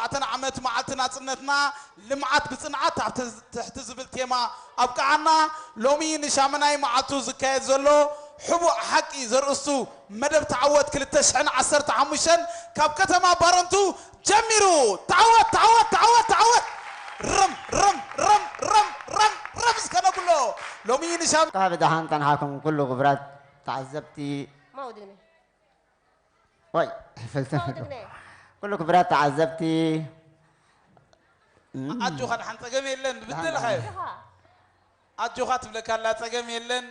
ኣተን ዓመት መዓልቲ ናጽነትና ልምዓት ብጽንዓት ኣብ ትዝ-፣ ትሕቲ ዝብል ቴማ ኣብቅዓና። ሎሚ ንሻምናይ መዓልቱ ዝካየድ ዘሎ ሕቡእ ሓቂ ዘርእስቱ መደብ ተዓወት ክልተ ሽሕን ዓሰርተ ሓሙሽተን ካብ ከተማ ባረንቱ ጀሚሩ። ተዓወት፣ ተዓወት፣ ተዓወት፣ ተዓወት! ረም፣ ረም፣ ረም፣ ረም፣ ረም፣ ረም እስከ ነብሎ። ሎሚ ንሻም- እንኳዕ ብደሓን ጸንሓኩም ኩሉ ክቡራት ተዓዘብቲ። ማውድግነ። ወይ፣ ፈልተ-፣ ማውድግነ። ኩሉ ክቡራት ተዓዘብቲ። እም። ኣጆኻ፣ ደሓን ጸገም የለን፣ ደሓን፣ ብትልኻዮ። ደሓን። ኣጆኻ። ኣጆኻ ትብለካ ኣላ፣ ጸገም የለን።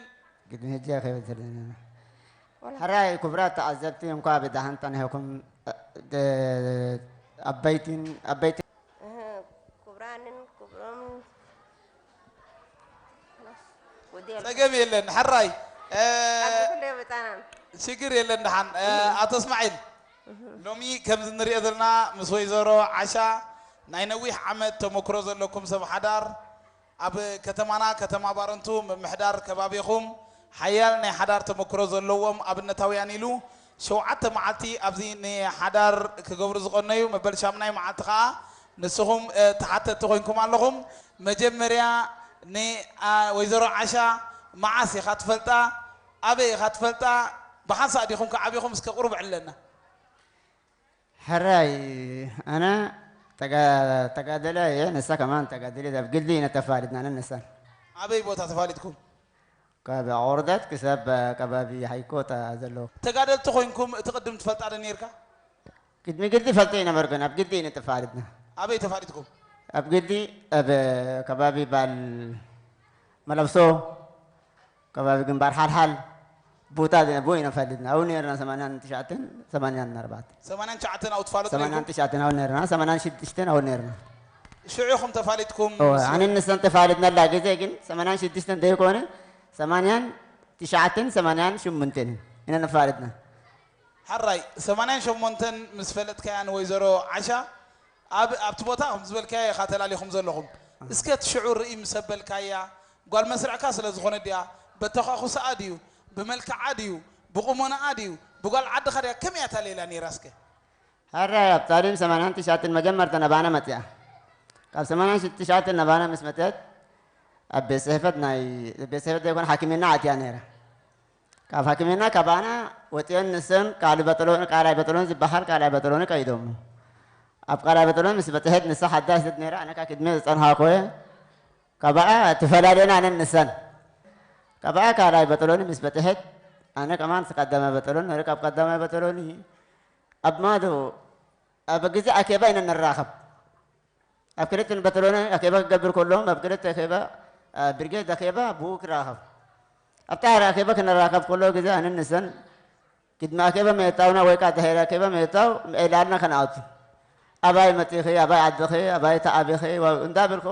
ግድሚ ሕጂ ከይበል ተለና። ወላ። ሕራይ ክቡራት ተዓዘብቲ፣ እንኳዕ ብደሓን ጸኒሕኩም። ደ-፣ ኣበይቲን፣ ኣበይቲ እህ፣ ክቡራንን ክቡሮምን ወዲ የለ። ጸገም የለን። ሕራይ፣ እ፣ ኣብ ኩሉ የብጻናን። ሽግር የለን። ደሓን፣ እ፣ ኣቶ እስማዒል፣ እህ። ሎሚ ከምዚ ንሪኦ ዘለና ምስ ወይዘሮ ዓሻ ናይ ነዊሕ ዓመት ተመክሮ ዘለኩም ሰብ ሓዳር፣ ኣብ ከተማና ከተማ ባረንቱ ምምሕዳር ከባቢኹም ሓያል ናይ ሓዳር ተመክሮ ዘለዎም ኣብነታውያን ኢሉ ሸውዓተ መዓልቲ ኣብዚ ንሓዳር ክገብሩ ዝቐነዩ መበል ሻምናይ መዓልቲ ኸዓ ንስኹም፣ እ፣ ተሓተትቲ ኮይንኩም ኣለኹም። መጀመርያ ን፣ ኣ፣ ወይዘሮ ዓሻ መዓስ ኢኻ ትፈልጣ? ኣበይ ኢኻ ትፈልጣ? ብሓንሳእ ዲኹም ክዓቢኹም? እስከ ቁሩብ ዕለና። ሕራይ፣ ኣነ ተጋ-፣ ተጋደላይ እየ፣ ንሳ ከማን ተጋደሊት፣ ኣብ ግሊ ኢና ተፋሊጥና፣ ኣነ ንሳን። ኣበይ ቦታ ተፋሊጥኩም? ካብ ዖርዳት ክሳብ ከባቢ ሃይኮታ ዘሎ። ተጋደልቲ ኮይንኩም እቲ ቅድም ትፈልጣ ዶ ነይርካ? ቅድሚ ግሊ ፈልጦ ኣይነበርኩን፣ ኣብ ግሊ ኢና ተፋሊጥና። ኣበይ ተፋሊጥኩም? ኣብ ግሊ፣ ኣብ ከባቢ ባል መለብሶ። ከባቢ ግንባር ሓልሓል ቦታ ደ-፣ ቦ ኢና ፈሊጥና። ኣብኡ ነይርና ሰማንያን ትሽዓተን ሰማንያን ኣርባዕተን። ሰማንያን ትሽዓተን ኣብኡ ትፋለጡ ነይርኩም? ሰማንያን ትሽዓተን ኣብኡ ነይርና። ሰማንያን ሽዱሽተን ኣብኡ ነይርና። ሽዑ ኢኹም ተፋሊጥኩም? እወ፣ ምስ ኣነን ንሰን ተፋሊጥናላ ግዜ ግን ሰማንያን ሽዱሽተን ዘይኮነ ሰማንያን ትሽዓተን ሰማንያን ሸሞንተን ኢና ነፋልጥና። ሕራይ፣ ሰማንያን ሸሞንተን ምስ ፈለጥካያ ንወይዘሮ ዓሻ፣ ኣብ፣ ኣብቲ ቦታ ከም ዝበልካዮ ኢኻ ተላሊኹም ዘለኹም። እስከ እቲ ሽዑ ርኢ ምስ ኣበልካያ፣ ጓል መስርዕካ ስለ ዝኾነ ድያ፣ በተኳኹሳኣ ድዩ፣ ብመልክዓ ድዩ፣ ብቑመናኣ ድዩ፣ ብጓል ዓድኻ ድያ፣ ከመይ እያ እታ ሌላ ነይራ እስከ? ሕራይ፣ ኣብ ታሊም ሰማንያን ትሽዓተን መጀመርታ ናባና መጺኣ። ካብ ሰማንያን ትሽዓተን ናባና ምስ መጸት፣ ኣብ ቤት ጽሕፈት ናይ፣ ቤት ጽሕፈት ዘይኮነ ሓኪምና ኣትያ ነይራ። ካብ ሓኪምና ካባና ወፂኦን ንሰን ካልእ በጠሎኒ፣ ካልኣይ በጠሎኒ ዝበሃል ካልኣይ በጠሎኒ ቀይዶሞ። ኣብ ካልኣይ በጠሎኒ ምስ በፅሐት ንሳ ሓዳስ ነይራ፣ ኣነ ካብ ቅድሚኣ ዝፀንሓ ኮየ። ካብኣ ተፈላለና ኣነን ንሳን። ካብኣ ካልኣይ በጠሎኒ ምስ በፅሐት ኣነ ከማን ቀዳማይ በጠሎኒ ነይረ። ካብ ቀዳማይ በጠሎኒ ኣብ ማዶ ኣብ ግዜ ኣኬባ ኢና ንራኸብ። ኣብ ክልተ በተሎነ ኣኼባ ክገብር ከሎ፣ ኣብ ክልተ ኣኼባ፣ አ፣ ብርጌድ ኣኼባ ብኡ ክራኸብ። ኣብታ ኣኼባ ክንራኸብ ከሎ ግዜ ኣነን ንሰን ቅድሚ ኣኼባ ምእታውና ወይ ከዓ ድሕሪ ኣኼባ ምእታው ኢላልና ከነኣቱ። ኣባይ መጺኺ፣ ኣባይ ዓድኺ፣ ኣባይ ተዓቢኺ፣ ዋ-፣ እንዳበልኩ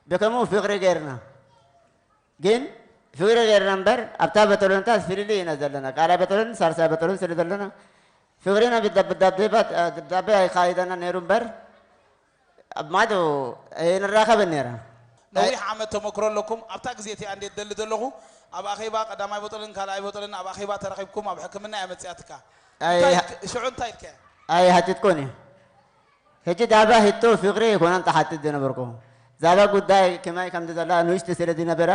ብከምኡ ፍቕሪ ገይርና። ግን ፍቕሪ ገይርና እምበር ኣብታ በተሎንታት ፍልልይ ኢና ዘለና። ካልኣይ በተሎን ሳልሳይ በተሎን ስለ ዘለና ፍቕሪና ብደብ-፣ ደብዳቤ፣ ደብዳቤ ኣይካይደና ነይሩ እምበር ኣብ ማዶ ኣይንራኸብን ነይርና። ነዊሕ ዓመት ተመክሮ ኣለኩም። ኣብታ ግዜ እቲኣ እንዴት ደሊ ዘለኹ ኣብ ኣኼባ ቀዳማይ በጠልን ካልኣይ በጠልን ኣብ ኣኼባ ተራኺብኩም ኣብ ሕክምና እያ መጺኣትካ። ኣይ፣ እንታይ ኢልክ-፣ ሽዑ እንታይ ኢልካያ? ኣይሓትትኩን እዩ። ሕጂ ዛባ ህቶ ፍቕሪ ኣይኮነን ተሓትት ዝነበርኩ። ዛባ ጉዳይ ከመይ ከም ዝዘላ ንውሽጢ ስለ ዝነበራ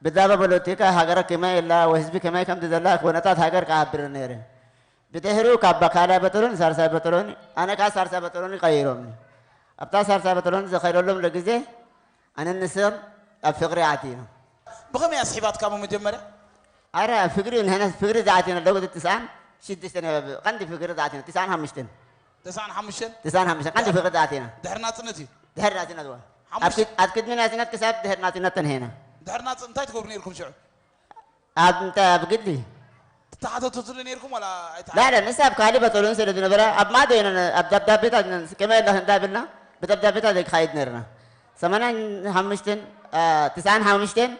ብዛባ ፖለቲካ ሃገር ከመይ ኣላ ወይ ህዝቢ ከመይ ከም ዝዘላ ኩነታት ሃገር ክሓብር ነይረ። ብድሕሪኡ ካብ ካልኣይ በተሎኒ ሳልሳይ በተሎኒ፣ ኣነ ከዓ ሳልሳይ በተሎኒ ቀይሮምኒ። ኣብታ ሳልሳይ በተሎኒ ዝኸደሎም ግዜ ኣነ ንስም ኣብ ፍቕሪ ኣቲና። ብኸመይ ኣስሒባትካ እሞ መጀመርያ? ኣረ ፍቕሪ፣ ንሕና ፍቕሪ ዝኣቲና ኣለዉ ትስዓን ሽዱሽተን ቀንዲ ፍቕሪ ዝኣቲና፣ ትስዓን ሓሙሽተን። ተስዓን ሓሙሽተን? ተስዓን ሓሙሽተን ቀንዲ ፍቕሪ ዝኣቲና። ድሕሪ ናጽነት እዩ? ድሕሪ ናጽነት እዋ። ሓሙሽተ ኣብ ክድ-፣ ኣብ ቅድሚ ናጽነት ክሳብ ድሕሪ ናጽነት ተንሄና። ድሕሪ ናጽ-፣ እንታይ ትገብሩ ነይርኩም ሽዑ? ኣብ እንታይ ኣብ ግሊ? ትተሓተቱ ትብሉ ነይርኩም ዋላ ኣይተሓተቱ? ላለ፣ ንሳ ኣብ ካልእ በተሎን ስለ ዝነበረ ኣብ ማዶ ኢና ነ-፣ ኣብ ደብዳቤታት ነ-፣ ከመይ ኣለኺ እንዳበልና ብደብዳቤታት ይካይድ ነይርና። ሰማንያን ሓሙሽተን፣ አ፣ ትስዓን ሓሙሽተን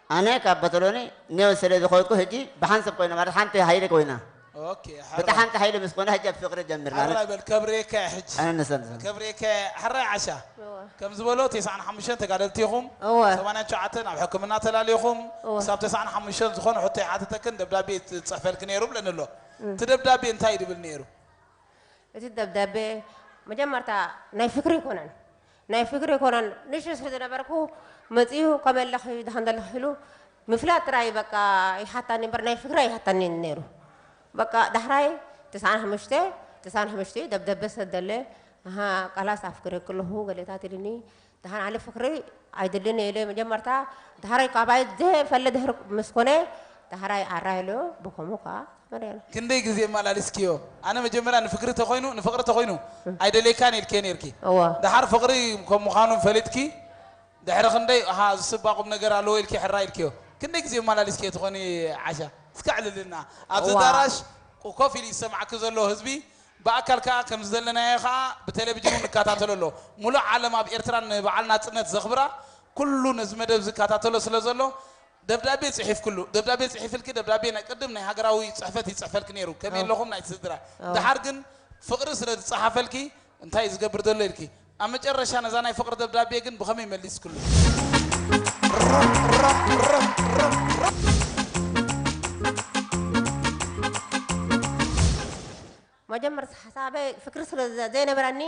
ኣነ ካብ በተሎኒ ኔው ስለ ዝኸድኩ ሕጂ ብሓንሰብ ኮይነ ማለት ሓንቲ ሃይሊ ኮይና። ኦኬ፣ ብታ ሓራይ። ሓንቲ ሓይሊ ምስ ኮነ ሕጂ ኣብ ፍቕሪ ጀሚርና። ሓራይ በል፣ ከብሬካ ሕጂ። ኣነ ንሰን ንሰን። ከብሬካ፣ ሓራይ ዓሻ። እወ። ከም ዝበሎ፣ ተስዓን ሓሙሽተን ተጋደልቲ ኢኹም። እወ። ሰማንያን ትሽዓተን ኣብ ሕክምና ተላሊኹም። እወ። ክሳብ ተስዓን ሓሙሽተን ዝኾነ ሕቶ ይሓተተክን ደብዳቤ ትጽሕፈልክ ነይሩ ብለኒ ኣሎ። እም። እቲ ደብዳቤ እንታይ ድብል ነይሩ? እቲ ደብዳቤ መጀመርታ ናይ ፍቅሪ ኣይኮነን፣ ናይ ፍቅሪ ኣይኮነን። ንእሽቶ ስለ ዝነበርኩ መጺኡ ከመይ ኣለኺ፣ ደሓን ዘለኺ ኢሉ ምፍላጥ ጥራይ በቃ ይሓታኒ እምበር ናይ ፍቅሪ ኣይሓታኒን ነይሩ። በቃ ዳሕራይ ተስዓን ሓሙሽተ፣ ተስዓን ሓሙሽተ ደብዳቤ ሰደለ። ኣሃ፣ ቃላስ ኣፍቅረኪ ኣለኹ ገሌታት ኢልኒ። ደሓን ኣነ ፍቅሪ ኣይደልን ኢለ መጀመርታ። ዳሕራይ ካባይ ዘይፈለ ድሕሪ ምስ ኮነ ዳሕራይ ኣራይሎ ብከምኡ ከዓ ተመሪዕና። ክንደይ ግዜ ኣመላሊስክዮ? ኣነ መጀመርያ ንፍቅሪ ተኾይኑ ንፍቅሪ ተኾይኑ ኣይደለይካን ኢልክዮ ነይርኪ። እወ። ደሓር ፍቅሪ ከም ምዃኑ ፈሊጥኪ ድሕሪ ክንደይ፣ ኣሃ፣ እዚ ስባ ቁም ነገር ኣለዎ ኢልኪ ሕራ ኢልክዮ። ክንደይ ግዜ ኣመላሊስክዮ ትኾኒ ዓሻ? እስከ ኣዕልልና። ኣብዚ እዋ። ኣዳራሽ ኮፍ ኢሉ ይሰማዕኪ ዘሎ ህዝቢ ብኣካል ከኣ ከምዚ ዘለናዮ ከኣ ብቴሌቪዥን እውን ንከታተሎ ኣሎ። ሙሉእ ዓለም ኣብ ኤርትራ ንበዓል ናጽነት ዘኽብራ ኩሉ ነዚ መደብ ዝከታተሎ ስለ ዘሎ ደብዳቤ ጽሒፍክሉ። ደብዳቤ ጽሒፍልኪ፣ ደብዳቤ ናይ ቅድም ናይ ሃገራዊ ጽሕፈት ይጽሕፈልኪ ነይሩ። ከመይ ኣለኹም ናይቲ ስድራ? ደሓር ግን ፍቕሪ ስለ ዝጸሓፈልኪ እንታይ እዩ ዝገብር ዘሎ ኢልኪ። ኣብ መጨረሻ ነዛ ናይ ፍቕሪ ደብዳቤ ግን ብኸመይ መሊስክሉ? መጀመርታ ሓሳበይ ፍቅሪ ስለ ዘ- ዘይነበረኒ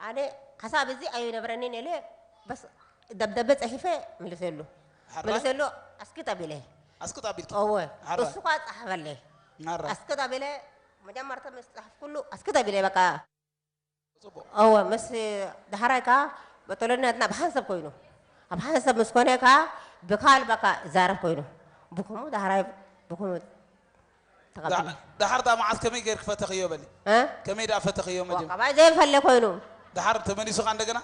ኣነ ሓሳብ እዚ ኣይነበረኒን ኢለ በስ ደብዳቤ ጽሒፈ መልሰሉ ሓራ? መልሰሉ ኣስክት ኣቢለ ኣስክት ኣቢልኪ? እወ ሓራ? እሱ ኳ ጸሓፈለይ ሓራ? ኣስክት ኣቢለ መጀመርታ ምስ ጸሓፍኩሉ ኣስክት ኣቢለ በቃ ጽቡቕ። እወ ምስ ዳሕራይ ከ በጠሎናትና ብሓንሰብ ኮይኑ ኣብ ሓንሰብ ምስ ኮነ ከ ብካል በቃ ይዛረብ ኮይኑ ብከሙ ዳሕራይ ብከሙ ተቐቢለ ደሓር ደኣ መዓስ ከመይ ጌርክ ፈተኽዮ በሊ? እ? ከመይ ደኣ ፈተኽዮ መጀመርያ? ወቀባይ ዘይፈለ ኮይኑ ደሓር ተመሊሱ ከ እንደገና?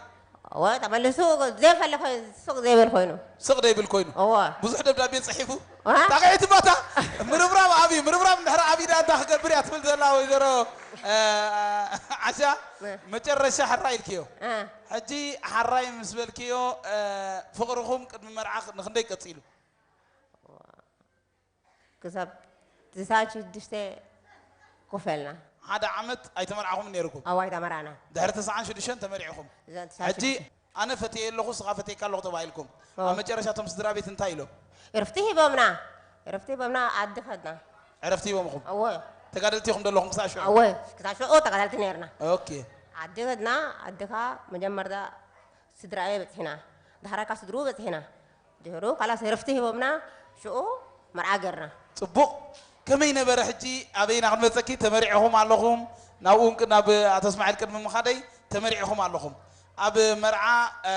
እወ ተመሊሱ ዘይፈለ ኮይኑ ሱቕ ዘይብል ኮይኑ ስቕ ደይብል ኮይኑ እወ ብዙሕ ደብዳቤ ጽሒፉ ዋ? ጣቕዒት ባታ ምርብራብ ኣብዩ ምርብራብ እንድሕር ኣብዩ ደኣ እንታይ ክገብር እያ ትብል ዘላ ወይዘሮ እ፣ ዓሻ እ። መጨረሻ ሕራይ ኢልክዮ እ። ሕጂ ሓራይ ምስ በልክዮ እ፣ ፍቕርኹም ቅድሚ መርዓ ንክንደይ ቀጺሉ ክሳብ ትስዓን ሽዱሽተ ኮፍ ኢልና ሓደ ዓመት ኣይተመርዓኹም ነይርኩም ኣዋይ ተመራና ድሕሪ ተስዓን ሽዱሽተን ተመሪዕኹም እዘን ትስዓን ሕጂ ኣነ ፈትየ ኣለኹ ስኻ ፈትየካ ኣለኹ ተባሂልኩም ኦ። ኣብ መጨረሻ እቶም ስድራ ቤት እንታይ ኢሎም ዕርፍቲ ሂቦምና ዕርፍቲ ሂቦምና ዓዲ ከድና ዕረፍቲ ሂቦምኹም እወ ተጋደልቲ ኢኹም ዘለኹም ክሳብ ሽዑ እወ ክሳብ ሽዑ ተጋደልቲ ነርና ኦኬ ዓዲ ከድና ዓዲ ከ መጀመርታ ስድራየ በፅሕና ዳሕራይ ከ ስድርኡ በፅሕና ድሕሩ ካላስ ዕርፍቲ ሂቦምና ሽዑ መርዓ ገርና ጽቡቕ ከመይ ነበረ ሕጂ ኣበይና ክንመፀኪ ተመሪዕኹም ኣለኹም ናብኡ እንቅ ናብ ኣቶ እስማዒል ቅድሚ ምኻደይ ተመሪዕኹም ኣለኹም ኣብ መርዓ እ፣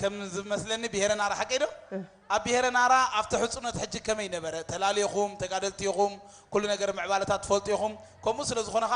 ከም ዝመስለኒ ብሄረ ናራ ሓቀይ ዶ ኣብ ብሄረ ናራ ኣብቲ ሕፁነት ሕጂ ከመይ ነበረ ተላሊኹም ተጋደልቲ ኢኹም ኩሉ ነገር ምዕባለታት ትፈልጡ ኢኹም ከምኡ ስለ ዝኾነ